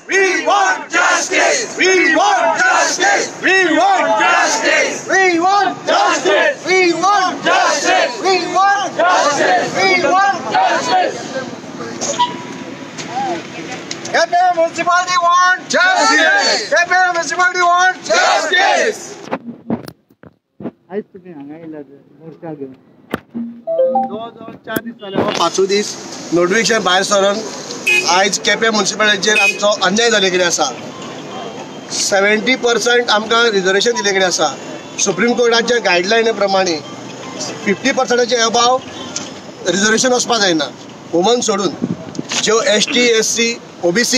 We want justice. We want justice. We want justice. We want justice. We want justice. We want justice. We want justice. Quepem Municipality want justice. Quepem Municipality want justice. आयज तुमी हांगा येयलात मोर्चा घेवन जवळ 4 दीस जाले, 5 दीस notification भायर सरून आयज केपें म्युनिसिपालिटीचेर आमचो अन्याय जाल्ले कडेन आसा. 70% आमकां रिजर्वेशन दिल्ले कडेन आसा. सुप्रीम कोर्टाच्या गायडलायनी प्रमाणे 50%चे एबाव रिजर्वेशन वचपा जायना. वुमन सोडून ज्यो ST SC OBC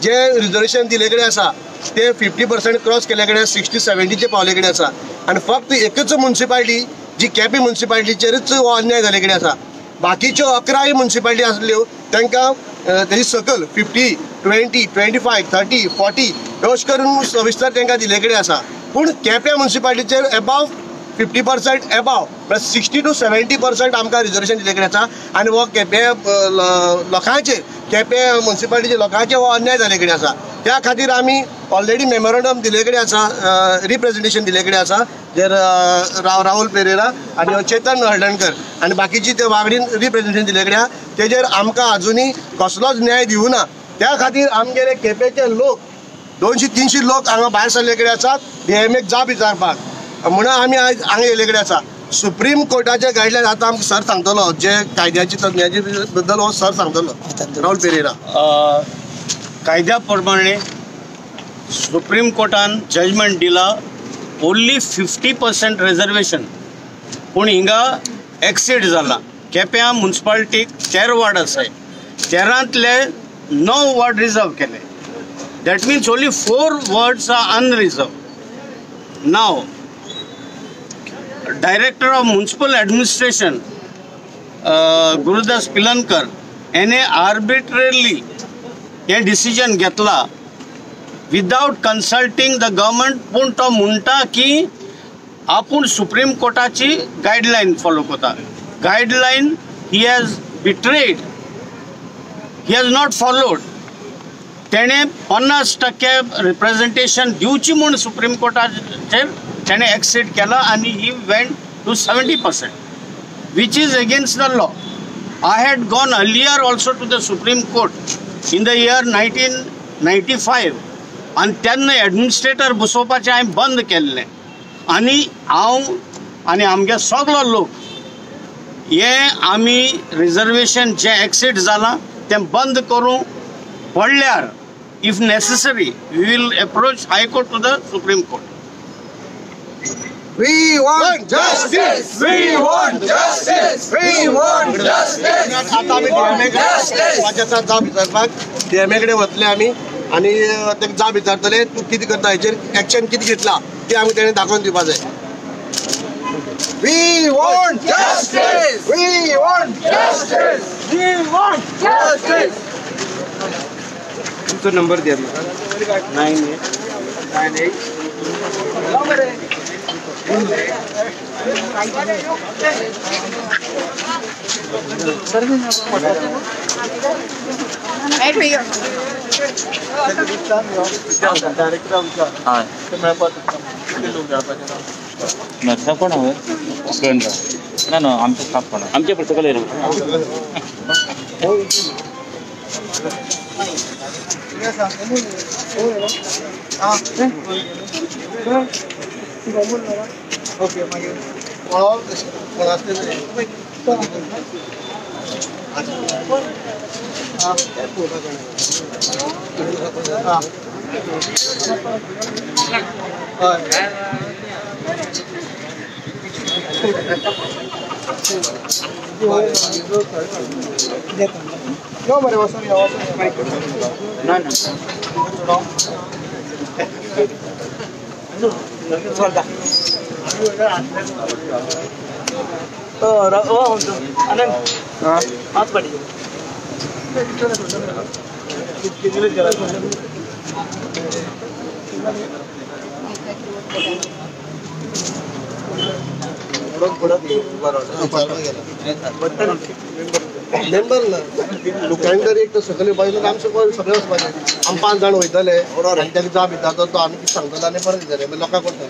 जे रिजर्वेशन दिल्ले कडेन आसा ते 50% क्रॉस केल्ले कडेन 60-70चे पावले कडेन आसा. आनी फक्त एकच म्युनिसिपालिटी जी केपें म्युनिसिपालिटीचेरूच हो अन्याय जाल्ले कडेन आसा. बाकीच्यो 11 म्युनिसिपालिटी आसल्यो तांकां तेजी सकयल 50, 20, 25, 30, 40 अशें करून सविस्तर तांकां दिल्ले कडेन आसा. पूण केपें म्युनिसिपालिटीचेर एबाव 50% एबाव म्हळ्यार 60 to 70% आमकां रिजर्वेशन दिल्ले कडेन आसा. आनी हो केपें लोकांचेर, केपें म्युनिसिपालिटीच्या लोकांचेर हो अन्याय जाल्ले कडेन आसा. त्या खातीर आमी ऑलरेडी मेमोरंडम दिल्ले कडेन आसा, रिप्रेजेंटेशन दिल्ले कडेन आसा, जेर राहुल पेरेरा आनी चेतन हळदणकर आनी बाकीची ते वांगडीन रिप्रेजेंटेशन दिल्ले कडेन आसा. तेजेर आमकां आजुनूय कसलोच न्याय दिवना. त्या खातीर आमगेले केपेंचे लोक 200-300 लोक हांगा भायर सरले कडेन आसात DMA जाप विचारपाक, म्हणून आमी आयज हांगा येयल्ले कडेन आसा. सुप्रीम कोर्टाचे गायडलायन आतां आमकां सर सांगतलो, जे कायद्याची तज्ञाचे बद्दल हो सर सांगतलो, राहुल पेरेरा. कायद्या प्रमाणे सुप्रीम कोर्टान जजमेंट दिला ओन्ली 50% रिजर्वेशन, पूण हिंगा एक्सीड जाला. केप्यां म्युनिसिपालिटीक 13 वार्ड आसाय, 13तले 9 वार्ड रिजर्व केले. That means only 4 wards are unreserved. Now director of municipal administration Gurudas Pilankar हेणे आर्बिट्ररीली हें डिसिजन घेतला विदावट कन्सल्टींग the government. पूण तो म्हणटा की आपूण सुप्रीम कोर्टाची गायडलायन फॉलो करता. Guideline he has betrayed, he has not followed. तेणें 50% रिप्रेजेंटेशन दिवची म्हूण सुप्रीम कोर्टाचेर तेणें एक्सीड केला आनी he went to 70%, which is against the law. I had gone earlier also to the Supreme Court in the year 1995 आनी तेन्ना administrator बसोवपाचें हांवें बंद केल्लें. आनी हांव आनी आमगे सगलो लोक हे आमी रिजर्वेशन जें एक्सीड जालां तें बंद करूंक पडल्यार if necessary we will approach high court to the Supreme Court. We want justice. We want justice. We want justice. आतां आमी DMA कडेन जाप विचारपाक DMA कडेन वतले आमी आनी ताका जाप विचारतले, तूं कितें करता हेचेर एक्शन कितें घेतला तें आमी तेणें दाखोवन दिवपा जाय. We want justice. We want justice. We want justice. तुमचो नंबर द्या म्हाका. 98 98 नर्सा कोण हांवें ना ना आमचे स्टाफ कोण आमचे सकयल येयला. ओके मागीर कोण आसले यो मरे वचून यो ना ना चलता. आनंद हात पाटी मेंबर ना कॅलेंडर एक तर सकयल येवपाचें आमचें सगळें वचपाचें. आमी 5 जाण वयतले आनी ताका जाप दिता तो आमी कितें सांगतले आनी परत दितले मागीर लोकांक कोण सांगतले.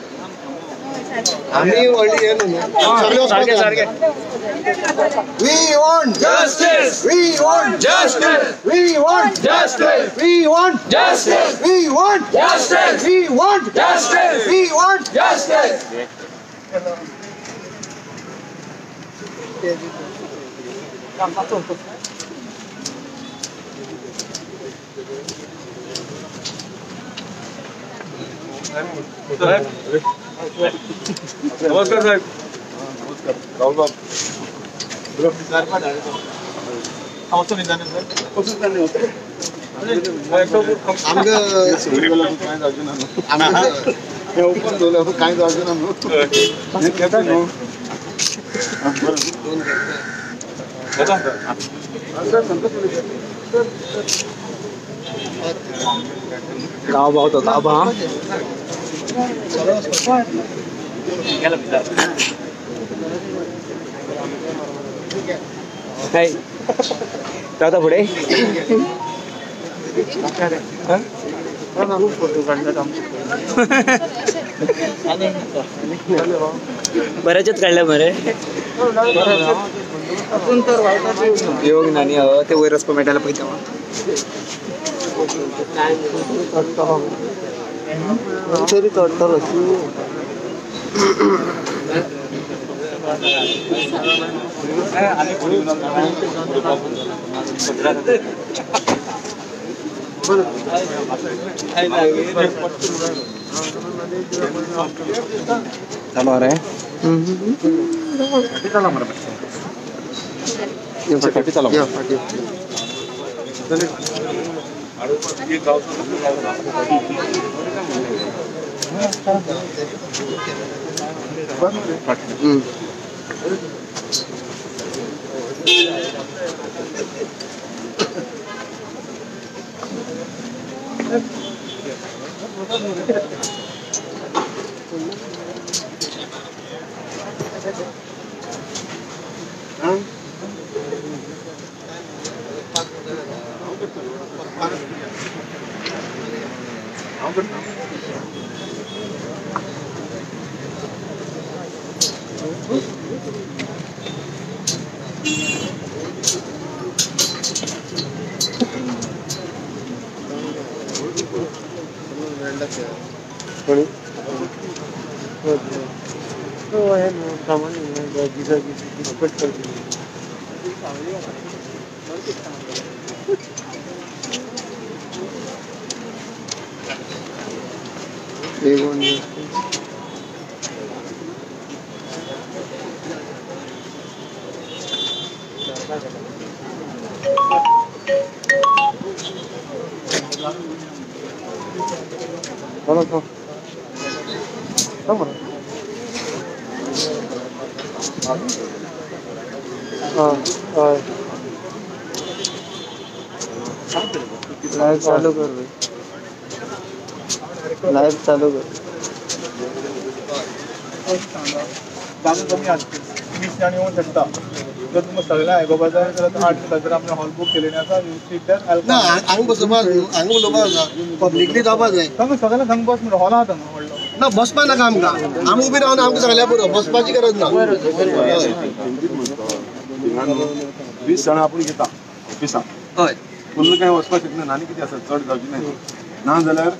आमी व्हडली हें न्हू सगळें वचपाचें. We want justice. We want justice. We want justice. We want justice. We want justice. We want justice. We want justice. नमस्कार साहेब. नमस्कार राहुल बाब. काय गाव भाव तो गाव दादा पुढे बऱ्याचच काढल्या मरे योग नानी हवं ते वयर वचपाक मेळटालें पळय तेव्हा तरी चडटलो. चालू रे लाइव चालू कर लाइव चालू कर. जागा कमी आसता 20 जाण येवंक शकता. जर तुमकां सगळें आयकोपा जाय जाल्यार 8 जर आमी हॉल बूक केलें आसा you seat there. ना हांगा बसोवपा हांगा उलोवपा जाय पब्लिकली जावपा जाय. थंगा सगळें थंगा बस म्हणून हॉल आहा थंगा व्हडलो. ना बसपा नाका आमकां आमी उबी रावन आमकां सगळ्या पुरो बसपाची गरज ना. 20 जाणां आपूण घेता ऑफिसाक. हय फुल्ल काय वचपाक शकना आनी कितें आसा चड जावची ना. ना जाल्यार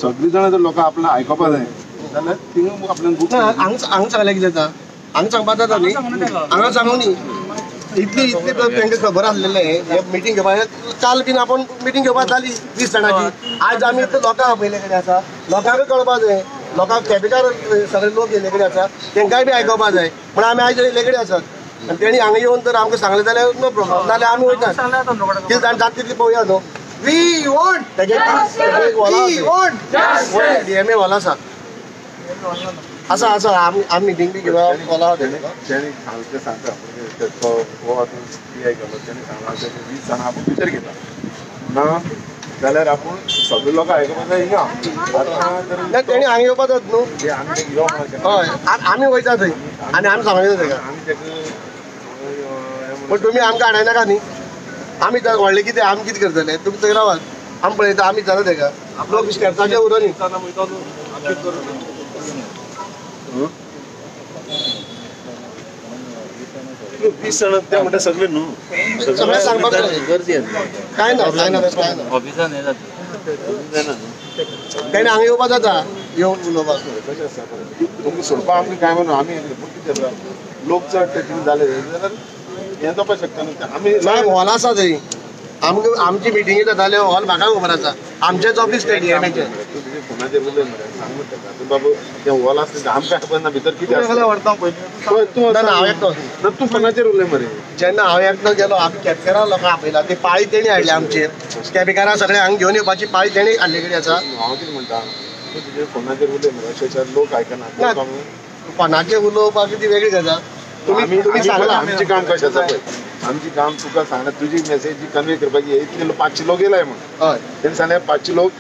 सगळीं जाणां जर लोकांक आपल्याक आयकोपा जाय जाल्यार थिंगा आपल्यान बूक. हांगा हांगा सगळ्याक कितें जाता हांगा सांगपा जाता न्ही हांगा सांगू न्ही इतली इतली तांकां खबर आसलेलें हे मिटींग घेवपाक काल बीन आपूण मिटींग घेवपाक जाली 20 जाणांची. आज आमी इतले लोकांक आपयले कडेन आसा लोकांकय कळपा जाय लोकांक केपेकार सगळे लोक येयल्ले कडेन आसा तांकांय बी आयकोपा जाय म्हण आमी आयज येयल्ले कडेन आसात. आनी तेणी हांगा येवन जर आमकां सांगलें जाल्यार नो प्रॉब्लम नाल्यार आमी वयतात कितें जाण जाता तितली पळोवया न्हू. We want DMA hall आसा आसा आसा आमी आमी मिटींग बी घेवया हॉल आहा. तेणी सांगलें सांगता तो हो आतां पी I गेलो तेणी सांगलां 20 जाणां आपूण भितर घेता ना जाल्यार आपूण सगळे लोक आयकोपा जाय हिंगा. ना तेणी हांगा येवपा जात न्हू. हय आमी वयता थंय आनी आमी सांगले ताका आमी ताका पण तुमी आमकां हाडयनाका न्ही. आमी तर व्हडलें कितें आमी कितें करतले? तुमी थंय रावात, आमी पळयता, आमी जाता तेका लोक स्टेप्साचेर उरो न्ही. 20 जाण ते म्हणटा सगळे न्हू, सगळें सांगपाक जाय. कांय ना, कांय ना, कांय ना. ऑफिसान हें जाता तेणें हांगा येवपा जाता, येवन उलोवपाक. कशें आसता तुमकां सोडपाक आमकां कांय म्हणून आमी कितें जाता लोक चड ते कितें जालें जाल्यार हें जावपाक शकता न्हू. आमी साहेब हॉल आसा थंय, आमकां आमची मिटिंगी जाताल्यो, हॉल म्हाका खबर आसा. आमचेच ऑफीस तें डीएमएचें. तूं तुजे फोनाचेर उलय मरे, सांग म्हणटा ताका बाबू तें हॉल आसलें आमकां खबर ना भितर कितें आसता. तूं ना, हांव एकटो. ना, तूं फोनाचेर उलय मरे. जेन्ना हांव एकटो गेलो, आमी केपेकारां लोकांक आपयला, ती पाळी तेणी हाडली आमचेर. केपेकारां सगळे हांगा घेवन येवपाची पाळी तेणी हाडली कडेन आसा. हांव कितें म्हणटा, तूं तुजे फोनाचेर उलय मरे, अशें अशें लोक आयकना. फोनाचेर उलोवपाक ती वेगळी गजाल. तुमी सांगला आमचें काम कशें आसा पळय, आमचें काम तुका सांगला, तुजी मेसेज जी कन्वे करपाची, इतले 500 लोक येयलाय म्हूण. हय, तेणी सांगलें 500 लोक,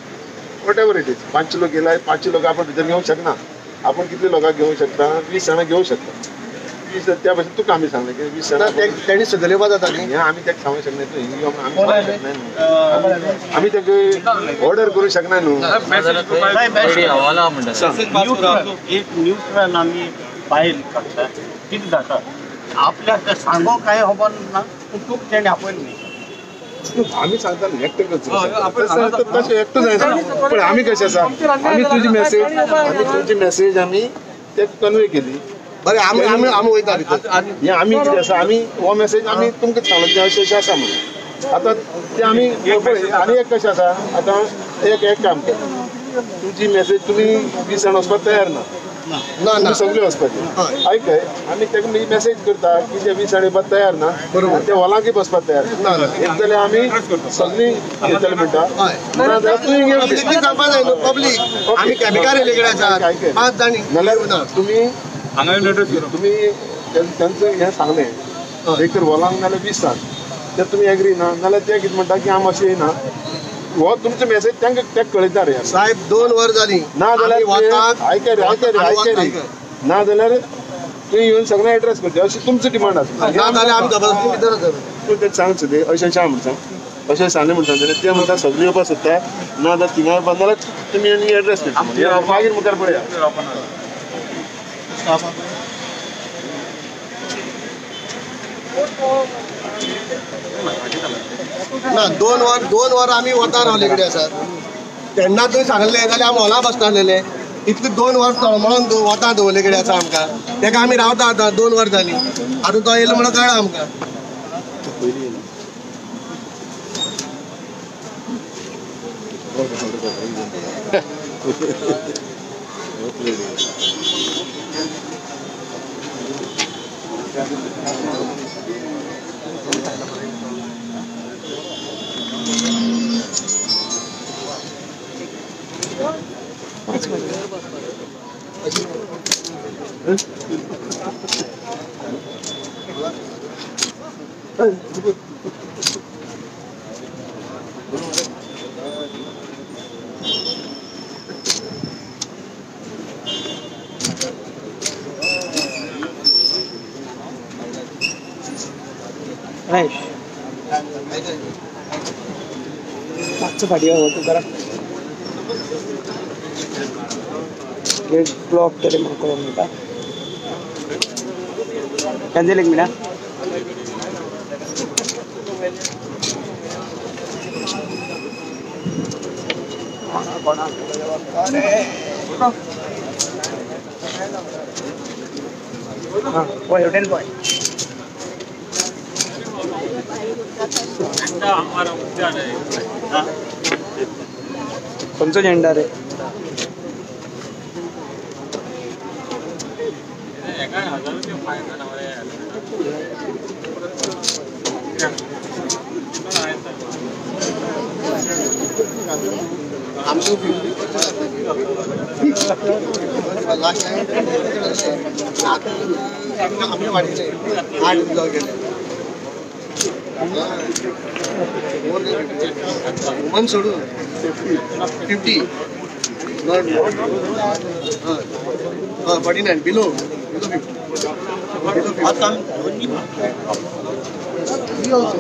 what ever it is, 500 लोक येयलाय, 500 लोक आपण भितर घेवंक शकना. आपण कितले लोकांक घेवंक शकता? 20 जाणां घेवंक शकता. 20 त्या भशेन तुका आमी सांगलें की 20 जाणां तेणी सकयल येवपा जाता न्ही. हें आमी ताका सांगूंक शकना, तूं हिंगा यो म्हूण आमी सांगूंक शकना न्हू, आमी ताका ऑर्डर करूंक शकना न्हू. एक न्यूट्रल आमी बायल काडटा, कितें जाता आपल्याक सांगो कांय खबर ना, पूण तुका तेणें आपयलें न्ही. आमी सांगता न्हू एकटें करचें तशें एकटो जायना. पण आमी कशें आसा, आमी तुजी मेसेज, आमी तुमची मेसेज आमी ते कन्वे केली. बरें, आमी आमी आमी वयता भितर. हें आमी कितें आसा, आमी हो मेसेज आमी तुमकां सांगला की अशें अशें आसा म्हणून. आतां तें आमी पळय. आनी एक कशें आसा, आतां एक एक काम केलें, तुमची मेसेज तुमी 20 जाण वचपाक तयार ना, ना, सगळे वचपाचे. आयक, आमी ताका मेसेज करता की ते 20 जाण येवपाक तयार ना, बरोबर, ते हॉलाकय बसपाक तयार ना. एक जाल्यार आमी सगळीं येतले म्हणटा, ना जाल्यार तुवें सांगपाक जाय न्हू पब्लीक. आमी केपेकार येयले कडेन आसा 5 जाण, नाल्यार तुमी तुमी तांचें हें सांगलें एक तर हॉलांक नाल्यार 20 जाण, ते तुमी एग्री ना, नाल्यार ते कितें म्हणटा की आमी अशें येना. हो तुमचो मेसेज तांकां तेका कळयता रे साहेब. 2 वर जाली ना जाल्यार आयक रे, आयक रे, आयक रे, ना जाल्यार तुवें येवन सगळें एड्रेस करचें, अशें तुमचो डिमांड आसा. ना जाल्यार आमी जबरदस्ती भितर आसा. तूं तें सांग सुद्दां अशें अशें म्हण सांग, अशें सांगलें म्हण सांग, जाल्यार ते म्हणटा सगळीं येवपाक सोदता, ना जाल्यार थिंगा येवपाक, नाल्यार तुमी येवन एड्रेस करचें, मागीर मुखार पळया. ना, 2 वर 2 वर आमी वता रावले कडेन आसा. तेन्ना तुवें सांगलें जाल्यार आमी हॉला बसतालेले. इतले 2 वर तळमळोन वता दवरले कडेन आसा आमकां, तेका आमी रावता आतां 2 वर जालीं. आतां तो येयलो म्हणून कळ्ळा आमकां. मातसो फाटी यो तूं जरा. गेट ब्लॉक केले म्हणून कळोंक मेळटा. कॅन्सल एक मिनट. हां पळय हेवटेन पळय. खंयचो झेंडा रे? आमकां लास्ट टायम आमी वाडिल्ले 8 जावं गेले. वुमन सोडून 50, not 49 below 50. आतां We also.